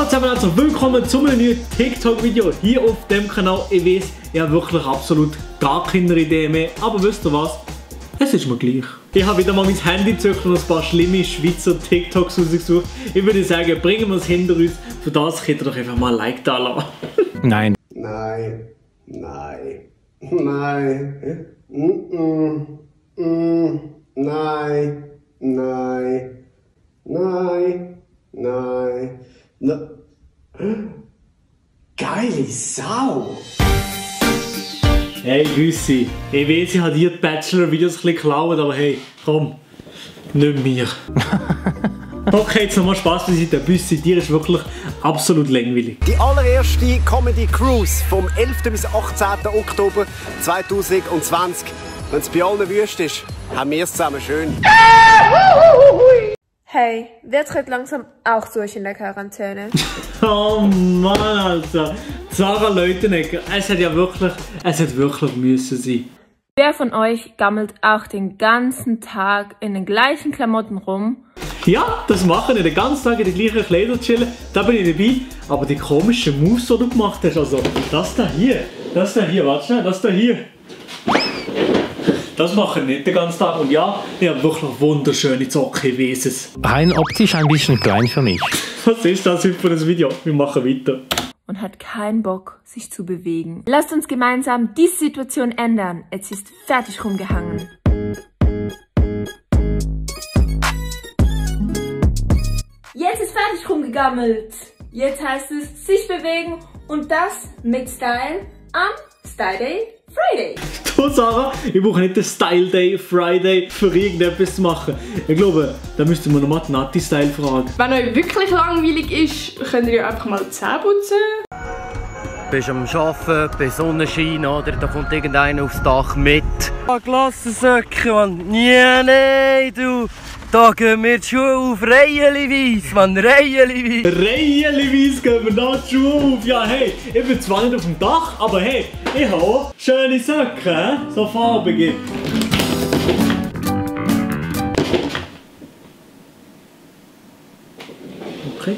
zusammen, also willkommen zu einem neuen TikTok-Video hier auf dem Kanal. Ich weiß, ich habe wirklich absolut gar keine Idee mehr, aber wisst ihr was? Es ist mir gleich. Ich habe wieder mal mein Handy gezückt und ein paar schlimme Schweizer TikToks rausgesucht. Ich würde sagen, bringen wir es hinter uns. Für das könnt ihr doch einfach mal ein Like da lassen. Nein. Nein. Nein. Nein. Nein. Nein. Nein. Nein. Geile Sau! Hey, Grüße. Ich weiß, ich habe dir die Bachelor-Videos ein bisschen geklaut, aber hey, komm, nicht mir. Okay, jetzt nochmal Spaß beiseite. Büssi, dir ist wirklich absolut langweilig. Die allererste Comedy Cruise vom 11. bis 18. Oktober 2020. Wenn es bei allen wüst ist, haben wir es zusammen schön. Hey, wer tritt langsam auch durch in der Quarantäne? Oh Mann, Alter. Sarah Leutenegger, es hätte wirklich müssen sein. Wer von euch gammelt auch den ganzen Tag in den gleichen Klamotten rum? Ja, das machen wir den ganzen Tag in den gleichen Kleidern chillen, da bin ich dabei. Aber die komischen Moves, die du gemacht hast, also das da hier, warte schnell, das da hier. Das mache ich nicht den ganzen Tag. Und ja, ich habe wirklich wunderschöne Zocken, ich weiss es. Rein optisch ein bisschen klein für mich. Was ist das heute für ein Video? Wir machen weiter. Und hat keinen Bock, sich zu bewegen. Lasst uns gemeinsam diese Situation ändern. Jetzt ist fertig rumgehangen. Jetzt ist fertig rumgegammelt. Jetzt heißt es sich bewegen und das mit Style am Style Day Friday. Du Sarah, ich brauche nicht den Style Day Friday für irgendetwas zu machen. Ich glaube, da müsste man nochmal Nati-Style fragen. Wenn euch wirklich langweilig ist, könnt ihr ja einfach mal die Zähne putzen. Du bist am Arbeiten, bei Sonnenschein, oder? Da kommt irgendeiner aufs Dach mit. Klassensöcke, Mann. Nein, du. Da gehen wir die Schuhe auf, reihenweise, Mann, reihenweise. Reihenweise gehen wir da die Schuhe auf. Ja, hey, ich bin zwar nicht auf dem Dach, aber hey, ich habe auch schöne Socken, so farbige. Okay,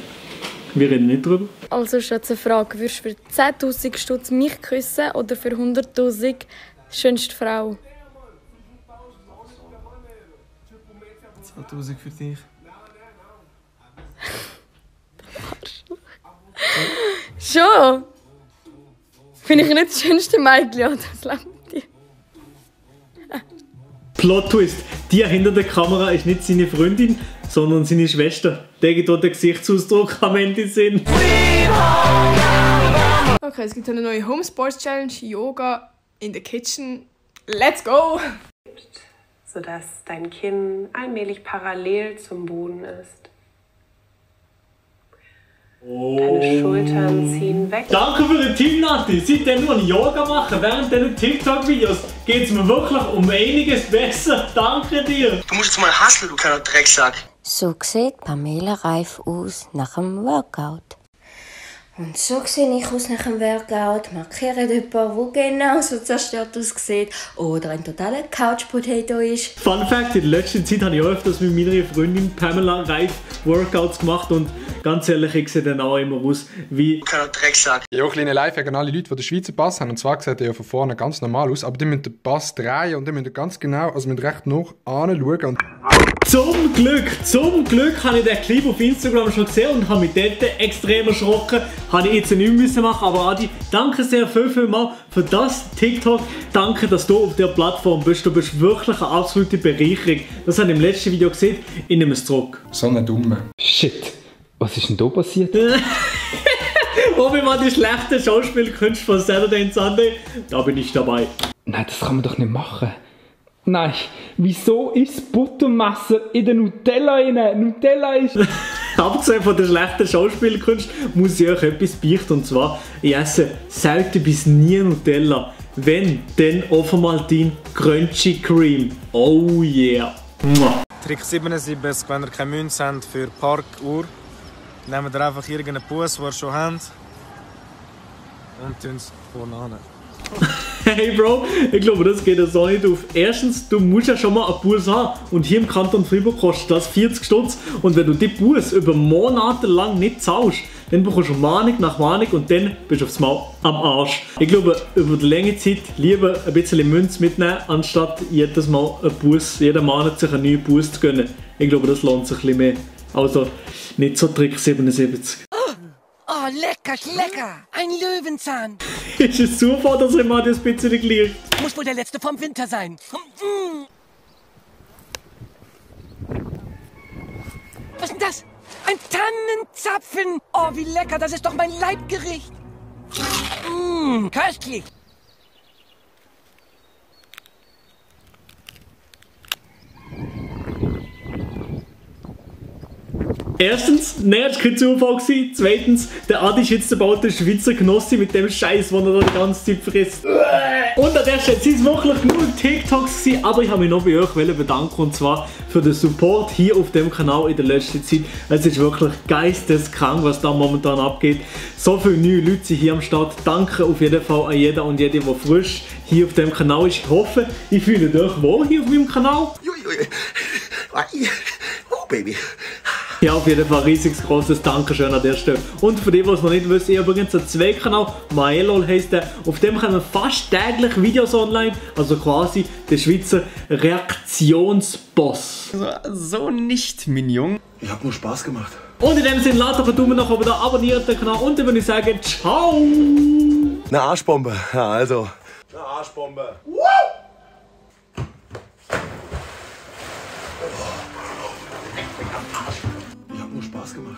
wir reden nicht drüber. Also ist jetzt eine Frage, würdest du für 10'000 Stutz mich küssen oder für 100'000 schönste Frau? 10'000 für dich. Schon? Finde ich nicht das schönste Mädchen, oder? Das lebt dir. Plot Twist, die hinter der Kamera ist nicht seine Freundin, sondern seine Schwester. Der gibt dort den Gesichtsausdruck am Ende Sinn. Okay, es gibt eine neue Home Sports Challenge, Yoga in the Kitchen. Let's go! Sodass dein Kinn allmählich parallel zum Boden ist. Deine Schultern ziehen weg. Danke für den Tipp, Nati. Seitdem wir Yoga machen, während diesen TikTok-Videos, geht es mir wirklich um einiges besser. Danke dir. Du musst jetzt mal hustlen, du kleiner Drecksack. So sieht Pamela Reif aus nach dem Workout. Und so sehe ich aus nach dem Workout. Markiert jemanden, der genau so zerstört aussieht oder ein totaler Couch-Potato ist. Fun Fact, in letzter Zeit habe ich öfters mit meiner Freundin Pamela Reif Workouts gemacht und ganz ehrlich, ich sehe dann auch immer aus wie... Keiner Drecksack. Ja, kleine Lifehack an alle Leute, die den Schweizer Pass haben. Und zwar sieht er ja von vorne ganz normal aus, aber die müssen den Pass drehen und die müssen ganz genau, also mit recht noch anschauen. Zum Glück habe ich den Clip auf Instagram schon gesehen und habe mich dort extrem erschrocken. Habe ich jetzt nicht müssen machen, aber Adi, danke sehr viel mal für das TikTok. Danke, dass du auf der Plattform bist. Du bist wirklich eine absolute Bereicherung. Das habe ich im letzten Video gesehen. Ich nehme es zurück. So eine Dumme. Shit, was ist denn da passiert? Wo wir mal die schlechten Schauspielkünste von Saturday and Sunday, da bin ich dabei. Nein, das kann man doch nicht machen. Nein, wieso ist das Buttermesser in der Nutella rein? Nutella ist... Abgesehen von der schlechten Schauspielkunst muss ich euch etwas beichten. Und zwar, ich esse selten bis nie Nutella. Wenn, dann Ovomaltine Crunchy Cream. Oh yeah. Trick 77, wenn ihr keine Münze habt für die Parkuhr, nehmt ihr einfach irgendeinen Bus, den ihr schon habt, und tun es vorne an. Hey Bro, ich glaube, das geht ja so nicht auf. Erstens, du musst ja schon mal einen Bus haben und hier im Kanton Freiburg kostet das 40 Stutz und wenn du die Bus über Monate lang nicht zahlst, dann bekommst du Mahnung nach Mahnung und dann bist du aufs Mal am Arsch. Ich glaube, über die lange Zeit lieber ein bisschen Münze mitnehmen, anstatt jedes Mal einen Bus, jeden Monat sich einen neuen Bus zu gönnen. Ich glaube, das lohnt sich ein bisschen mehr. Also nicht so Trick 77. Oh, lecker, lecker! Ein Löwenzahn! Ist es Zufall, dass er mal das ein bisschen gleicht? Muss wohl der letzte vom Winter sein. Was ist denn das? Ein Tannenzapfen! Oh, wie lecker! Das ist doch mein Leibgericht! Köstlich! Erstens, nein, das war kein Zufall. Zweitens, der Adi ist jetzt bald der Schweizer Genosse mit dem Scheiß, den er da die ganze Zeit frisst. Und an der Stelle, es waren wirklich nur TikToks, aber ich habe mich noch bei euch bedanken, und zwar für den Support hier auf dem Kanal in der letzten Zeit. Es ist wirklich geisteskrank, was da momentan abgeht. So viele neue Leute sind hier am Start. Danke auf jeden Fall an jeden und jede, der frisch hier auf dem Kanal ist. Ich hoffe, ich fühle euch wohl hier auf meinem Kanal. Oh, Baby. Ja, auf jeden Fall riesiges großes Dankeschön an der Stelle. Und für die, die es noch nicht wissen, ich habe übrigens einen Zweitkanal, Maelol heisst der. Auf dem kommen fast täglich Videos online, also quasi der Schweizer Reaktionsboss. So nicht, Mignon. Ich hab nur Spaß gemacht. Und in dem Sinne, lasst doch einen Daumen nach oben da, abonniert den Kanal und dann würde ich sagen, ciao! Eine Arschbombe, ja also. Eine Arschbombe. Ich hab nur Spaß gemacht.